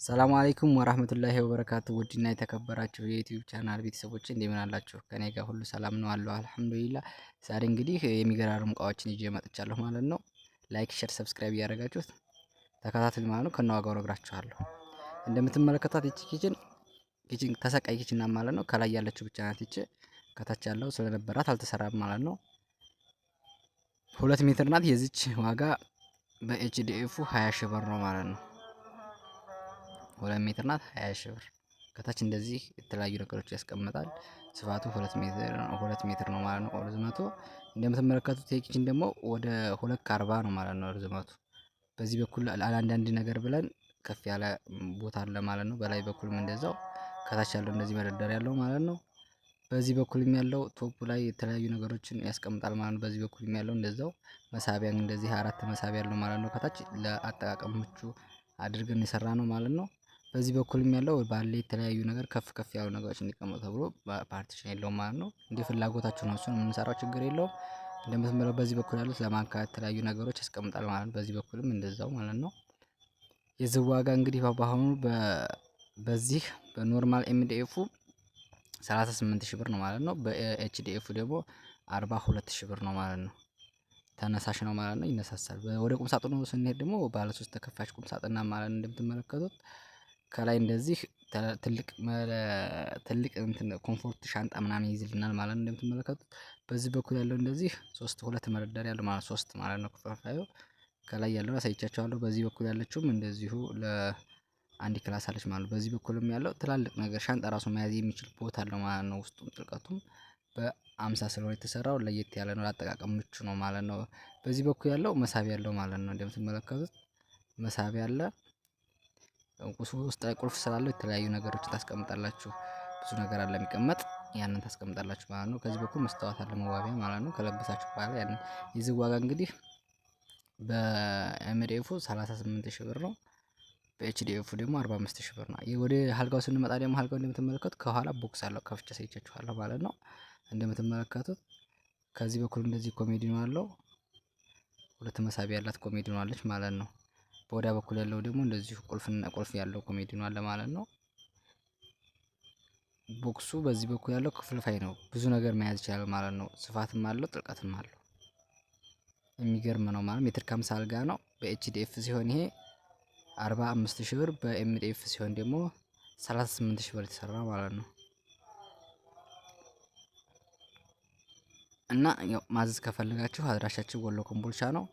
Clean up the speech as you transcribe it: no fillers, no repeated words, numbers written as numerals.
ሰላም አለይኩም ወራህመቱላሂ ወበረካቱ። ውድና የተከበራችሁ የ YouTube channel ቤተሰቦች እንደምን አላችሁ? ከኔ ጋር ሁሉ ሰላም ነው አለሁ አልሐምዱሊላህ። ዛሬ እንግዲህ የሚገራርሙ እቃዎችን ይዤ መጥቻለሁ ማለት ነው። Like፣ share፣ subscribe እያደረጋችሁት ተከታተሉ ማለት ነው። ከነዋጋው እነግራችኋለሁ። እንደምትመለከቷት ይቺ kitchen ተሰቃይ kitchen ማለት ነው። ከላይ ያለችው ብቻ ናት ይቺ፣ ከታች ያለው ስለነበራት አልተሰራም ማለት ነው። 2 ሜትር ናት። የዚች ዋጋ በ HDF ኡ 20 ሺህ ብር ነው ማለት ነው። 2 ሜትር ናት፣ 20 ሺህ ብር። ከታች እንደዚህ የተለያዩ ነገሮች ያስቀምጣል። ስፋቱ 2 ሜትር 2 ሜትር ነው ማለት ነው ርዝመቱ። እንደምትመለከቱት የ kitchen ደግሞ ወደ 2 ከ40 ነው ማለት ነው ርዝመቱ። በዚህ በኩል አንዳንድ ነገር ብለን ከፍ ያለ ቦታ አለ ማለት ነው። በላይ በኩልም እንደዛው ከታች ያለው እንደዚህ መደርደሪያ ያለው ማለት ነው። በዚህ በኩልም ያለው top ላይ የተለያዩ ነገሮችን ያስቀምጣል ማለት ነው። በዚህ በኩልም ያለው እንደዛው መሳቢያ እንደዚህ አራት መሳቢያ ያለው ማለት ነው። ከታች ለአጠቃቀም ምቹ አድርገን የሰራ ነው ማለት ነው። በዚህ በኩልም ያለው ባለ የተለያዩ ነገር ከፍ ከፍ ያሉ ነገሮች እንዲቀመጡ ተብሎ partition የለውም ማለት ነው። እንደ ፍላጎታችሁ ነው እሱን የምንሰራው፣ ችግር የለውም። እንደምትመለከቱት በዚህ በኩል ያሉት ለማንካት የተለያዩ ነገሮች ያስቀምጣል ማለት ነው። በዚህ በኩልም እንደዛው ማለት ነው። የዚህ ዋጋ እንግዲህ በአሁኑ በዚህ በ normal MDF ኡ 38 ሺህ ብር ነው ማለት ነው። በ HDF ኡ ደግሞ 42 ሺህ ብር ነው ማለት ነው። ተነሳሽ ነው ማለት ነው። ይነሳሳል። ወደ ቁም ሳጥኑ ስንሄድ ደግሞ ባለ ሶስት ተከፋች ቁም ሳጥና ማለት ነው። እንደምትመለከቱት ከላይ እንደዚህ ትልቅ ትልቅ እንትን comfort ሻንጣ ምናምን ይይዝልናል ማለት ነው። እንደምትመለከቱት በዚህ በኩል ያለው እንደዚህ ሶስት ሁለት መደርደሪያ ያለው ማለት ሶስት ማለት ነው። ክፍልፋዩ ከላይ ያለውን አሳይቻችኋለሁ። በዚህ በኩል ያለችውም እንደዚሁ ለአንድ class አለች ማለት ነው። በዚህ በኩልም ያለው ትላልቅ ነገር ሻንጣ ራሱ መያዝ የሚችል ቦታ አለው ማለት ነው። ውስጡም ጥልቀቱም በ50 ስለሆነ የተሰራው ለየት ያለ ነው። ለአጠቃቀም ምቹ ነው ማለት ነው። በዚህ በኩል ያለው መሳቢያ ያለው ማለት ነው። እንደምትመለከቱት መሳቢያ አለ። ውስጥ ላይ ቁልፍ ስላለው የተለያዩ ነገሮችን ታስቀምጣላችሁ። ብዙ ነገር አለ የሚቀመጥ፣ ያንን ታስቀምጣላችሁ ማለት ነው። ከዚህ በኩል መስታወት አለ መዋቢያ ማለት ነው። ከለበሳችሁ በኋላ ያንን። የዚህ ዋጋ እንግዲህ በ MDF ኡ 38 ሺህ ብር ነው። በ HDF ኡ ደግሞ 45 ሺህ ብር ነው። ወደ አልጋው ስንመጣ ደግሞ አልጋው እንደምትመለከቱት ከኋላ box አለው፣ ከፍቼ አሳይቻችኋለሁ ማለት ነው። እንደምትመለከቱት ከዚህ በኩል እንደዚህ ኮሜዲኖ አለው። ሁለት መሳቢያ ያላት ኮሜዲኖ አለች ማለት ነው። በወዲያ በኩል ያለው ደግሞ እንደዚሁ ቁልፍና ቁልፍ ያለው ኮሜዲኖ አለ ማለት ነው። Box ኡ በዚህ በኩል ያለው ክፍልፋይ ነው። ብዙ ነገር መያዝ ይችላል ማለት ነው። ስፋትም አለው፣ ጥልቀትም አለው። የሚገርም ነው ማለት ሜትር ከ50 አልጋ ነው። በ HDF ሲሆን ይሄ 45 ሺህ ብር፣ በ MDF ሲሆን ደግሞ 38 ሺህ ብር የተሰራ ማለት ነው። እና ያው ማዘዝ ከፈለጋችሁ አድራሻችን ወሎ ኮምቦልቻ ነው።